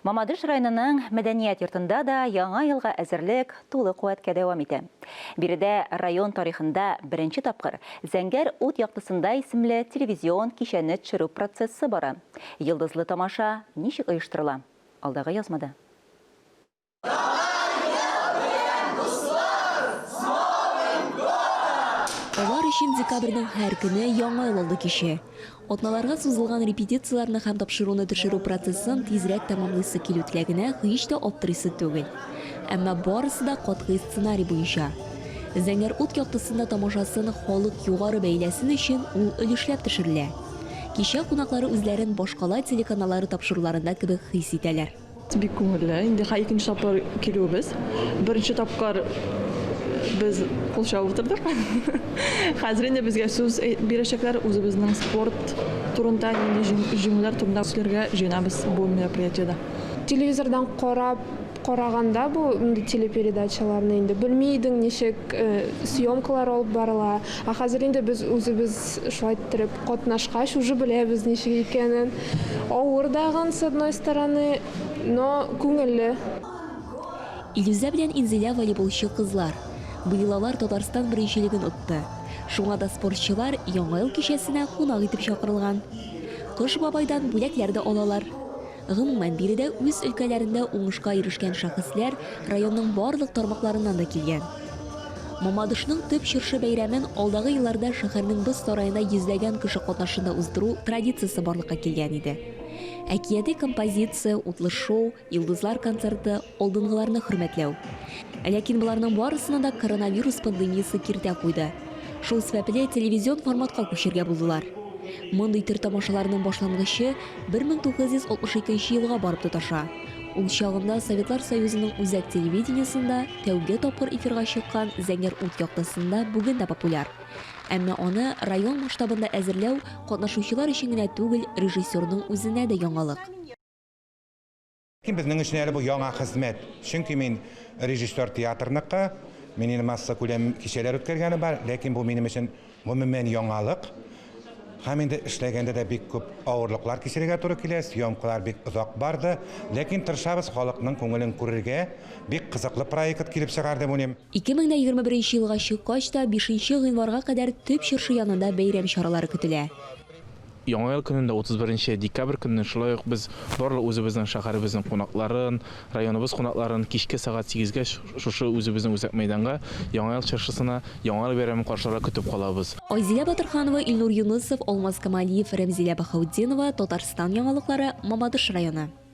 Мамадыш районының мәдәният йортында да Яңа елга әзерлек тулы куәткә дәвам итә. Биредә район тарихында беренче тапкыр Зәңгәр ут яктысында исемле телевизион кичәне төшерү процессы бара. Йолдызлы тамаша ничек оештырыла? Алдагы язмада. Алар өчен декабрьнең һәр көне Яңа ел алды киче. Атналарга сузылган репетицияләрне һәм тапшыруны төшерү процессын тизрәк тәмамлыйсы килү теләгенә һич тә аптырыйсы түгел. Әмма барысы да катгый сценарий буенча. Зәңгәр ут яктысында тамашасын халык югары бәяләсен өчен ул өлешләп төшерелә. Кичә кунаклары үзләрен башкала телеканаллары тапшыруларында кебек хис итәләр. Бик күңелле. Инде хәй икенче тапкыр килүебез. Беренче тапкыр без кул чабып утырдык. Хәзер инде безгә сүз бирәчәкләр, үзебезнең спорт турында, нинди җиңүләр турында сөйләргә җыенабыз бу мероприятиедә. Телевизордан карап караганда бу инде телепередачаларны инде белми идең, ничек съемкалар алып барыла. Ә хәзер инде без үзебез шулай иттереп катнашкач, уже беләбез ничек икәнен. Авыр дагын, с одной стороны, но күңелле. Илүзә белән Инзилә волейболчы кызлар. Быел алар Татарстан беренчелеген отты. Шуңа да спортчылар Яңа ел кичәсенә кунак итеп чакырылган. Кыш бабайдан бүләкләр дә алалар. Гомумән, биредә үз өлкәләрендә уңышка ирешкән шәхесләр районның барлык тармакларыннан да килгән. Мамадышның төп чыршы бәйрәмен алдагы елларда шәһәрнең боз сараенда йөзләгән кеше катнашында уздыру традициясе барлыкка килгән иде. Әкияти композиция, утлы шоу, йолдызлар концерты, алдынгыларны хөрмәтләү. Ләкин боларның барысына да коронавирус пандемиясе киртә куйды. Шул сәбәпле телевизион форматка күчәргә булдылар. Мондый төр тамашаларның башлангычы 1962 елга барып тоташа. Ул чагында Советлар Союзының үзәк телевидениесендә тәүге тапкыр эфирга чыккан Зәңгәр ут яктысында бүген дә популяр. Әмма аны район масштабында әзерләү катнашучылар өчен генә түгел, режиссерның үзенә дә яңалык. Ләкин безнең өчен әле бу яңа хезмәт. Чөнки мин режиссер театрныкы, мин инде массакүләм кичәләр үткәргәнем бар, ләкин бу минем өчен гомумән яңалык. Һәм инде эшләгәндә дә бик күп авырлыклар кичерергә туры килә, съемкалар бик озак барды. Ләкин тырышабыз халыкның күңелен күрергә. Бик кызыклы проект килеп чыгар дип уйлыйм. 2021 елга чыккач та, бишенче гыйнварга кадәр төп чыршы янында бәйрәм чаралары көтелә. Яңа ел көнендә, 31 декабрь көнне шулай ук без барлык үзебезнең шәһәребезнең кунакларын, районыбыз кунакларын кичке сәгать сигезгә шушы үзебезнең үзәк мәйданга Яңа ел чыршысына Яңа ел бәйрәмен каршыларга көтеп калабыз. Айзилә Батырханова, Илнур Юнысов, Алмаз Камалиев, Рәмзилә Баһаутдинова, Татарстан яңалыклары, Мамадыш районы.